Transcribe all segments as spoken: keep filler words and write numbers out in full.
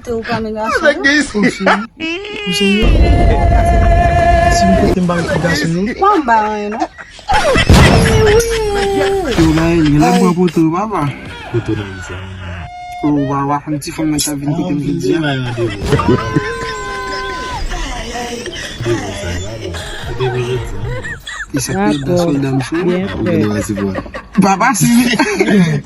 Te ou pa men gason yo? Ou serye? Ou serye? Si m kote m ba ou tout gason yo? Mwen m ba anyen non. Yo ba el, gen lè m pran poto, papa. Poto nan sa. O, wa, wa, yon ti fanm nan k ap vin kote m jodi a. E sa k pi dan sou dam sou. Papa, si.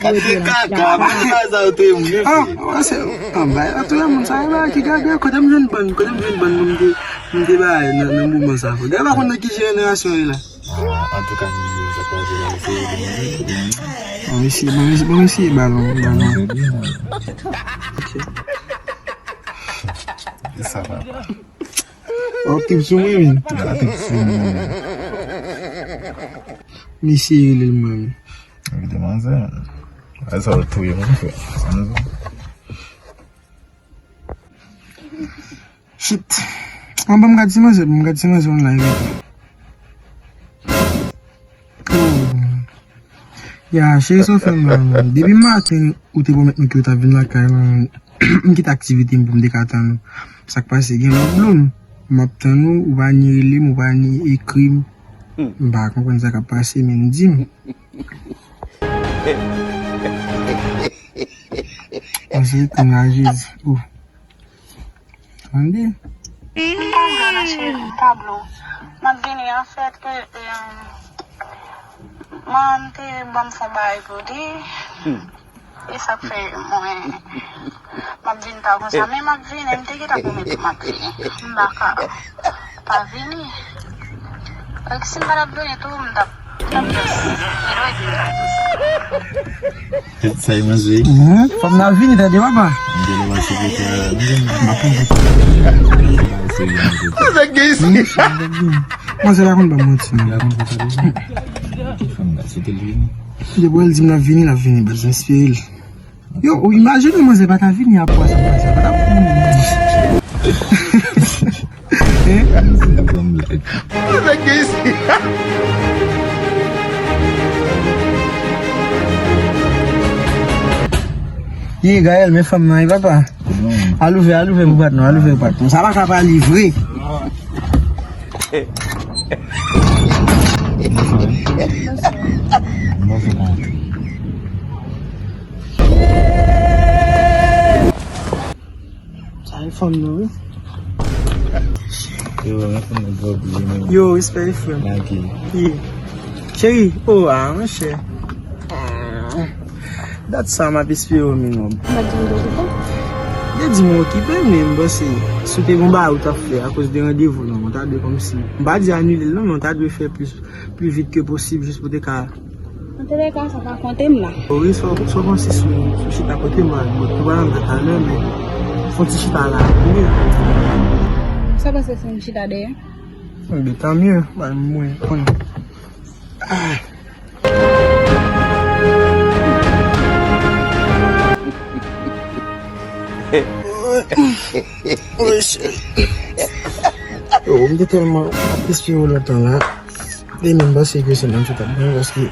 Kaka, papa, sa ou te mouri. Ah, wè, se, ah, bay la, tou moun sa yo la, ki gade, kote m jwenn bann, kote m jwenn bann moun ki, moun ki bay nan, nan moman sa. Gade, pa konn nan ki jenerasyon yo la. Ah, antouka, moun yo, sa pase la, se, bon, mesye, bon, mesye, bon, mesye, balon, balon. Ok. Sa va. Wap trip sou mwen, men. Wap trip sou mwen, men. Mesye rele l mwen, men. Li te manzè, men. Ay, sa w touye mwen, frè. Shit. An ban m gad ti manzè, ban m gad ti manzè yon live. Oh. Ya, cheri, sa w fè m la, man. Depi maten, ou te pwomèt mwen ke w t ap vin lakay la, man. M kite aktivite m pou m te ka tann ou. Sa k pase? Gen lòt blow m. M ap tann ou, ou pa ni rele m, ou pa ni ekri m. M pa konprann sa k ap pase, men di m. Mwen se ekri m la, Jezi. Oh. Tande. M pa vle nan cheri, m pa vle w. M ap vini, anfèt, ke, em, manman m te ban m fon bagay pou di. Hmm. E sa k fè mwen, m ap vin ta konsa. Men m ap vini, m te gentan pwomèt ou m ap vini. M pa ka pa vini. Èk si m pa t ap vini tou, m t ap Sa e manje. Mhm. Fanm nan vini, tande papa. Mwen se la konn ban manti, non. Fanm nan se te vini. Depi w di m l ap vini, l ap vini, baz, enspire l. Yo, ou imajine manzè pa ta vini apre sa, manzè pa ta vini. Hein? Ye, Gaël, men fanm nan, wi, papa. Al ouvè, al ouvè pou patnè, al ouvè pou patnè. Sa pa ka pa li vre. Sa e fanm nan, wi. Yo, yon fanm nan dwòg, wi, men. Yo, respè, frè m. Lage. Ye. Cheri, oh, ah, monchè. Dat sa m ap espere w, men non. Ou pa di m de okipe? Yo di m okipe, men m panse, si w te gon bagay ou t ap fè akoz de randevou lan, ou ta dwe kòmsi, m pa di anile l non, men ou ta dwe fè plis, pli vit ke posib, jis pou te ka. Antoulèka, sa pa konte m la. Wi, sa w, sa w panse sou, sou chita kote m al, bon, nou pral antre talè, men fon ti chita la, wi. Sa w panse si m chita dèyè? Ebyen, tan mye, bay mwen, konn. Ah. Yo, m te tèlman ap espere w lontan la. Demen m panse ke se menm chita m pran, paske,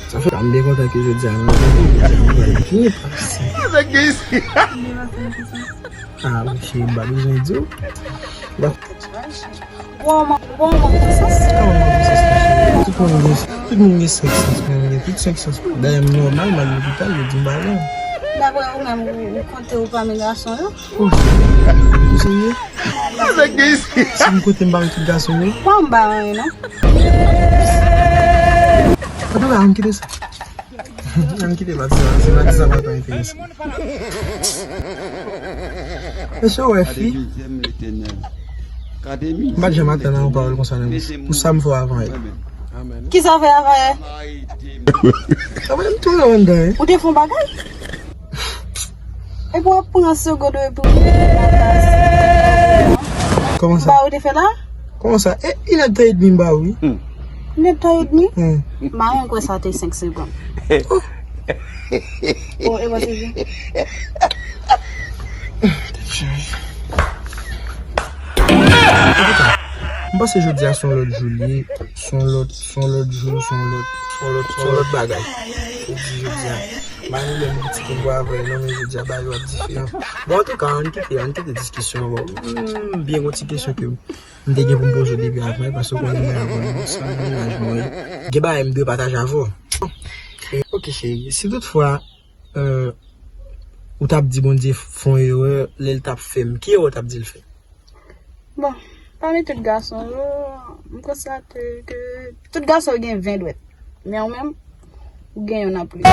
sa fè m byen kontan ke jodi a nou fini pase. Ah, monchè, m pa bezwen di w. Bon, bon, bon, bon, bon sans. Kòman bon sans, monchè? Tout moun gen, tout moun gen senk sans, men mwen gen tout senk sans. Dayè, m nòmal, m al lopital, yo di m pa gen. Daprè ou menm, ou, ou konte ou pa men gason yo? Oh, ou serye? Si m konte m ba tout gason yo? Mwen m ba anyen non. Antouka, ann kite sa. Ann kite pati sa, se pati sa pa twò enteresan. Mesye, w wè fi? M pa t janm atann a yon pawòl konsa nan bouch. Pou sa m fè w avan yè. Ki sa w fè avan yè? Sa fè m tou nan anndan, wi. Ou te fè yon bagay? Epi w ap pran segonn epi w vin nan plas. Kòman sa? Ba ou te fè la? Kòman sa? E, inèdtan edmi m ba ou, wi. Inèdtan edmi? Hmm. M pa renmen kwè sa te senk segonn. Oh. Oh, e mwen sezi. M panse jodi a se yon lòt jou li ye, se yon lòt, se yon lòt jou, se yon lòt, se yon lòt, se yon lòt bagay. Jodi a. Mari menm ki ti konpwa avè non, men jodi a bagay yo ap diferan. Bon, antouka, ann kite, ann kite diskisyon an. M byen gon ti kesyon ke m te gen pou m poze w depi avan, paske w konnen mwen avè w, sa nan mennaj mwen. Gen bagay m dwe pataje avè w. E, ok, cheri, si toutfwa, euh, ou t ap di Bondye fè yon erè, lè l t ap fè m, ki erè w t ap di l fè? Bon, pami tout gason yo, m konstate ke tout gason yo gen ven dwèt. Men ou menm, ou gen youn anplis.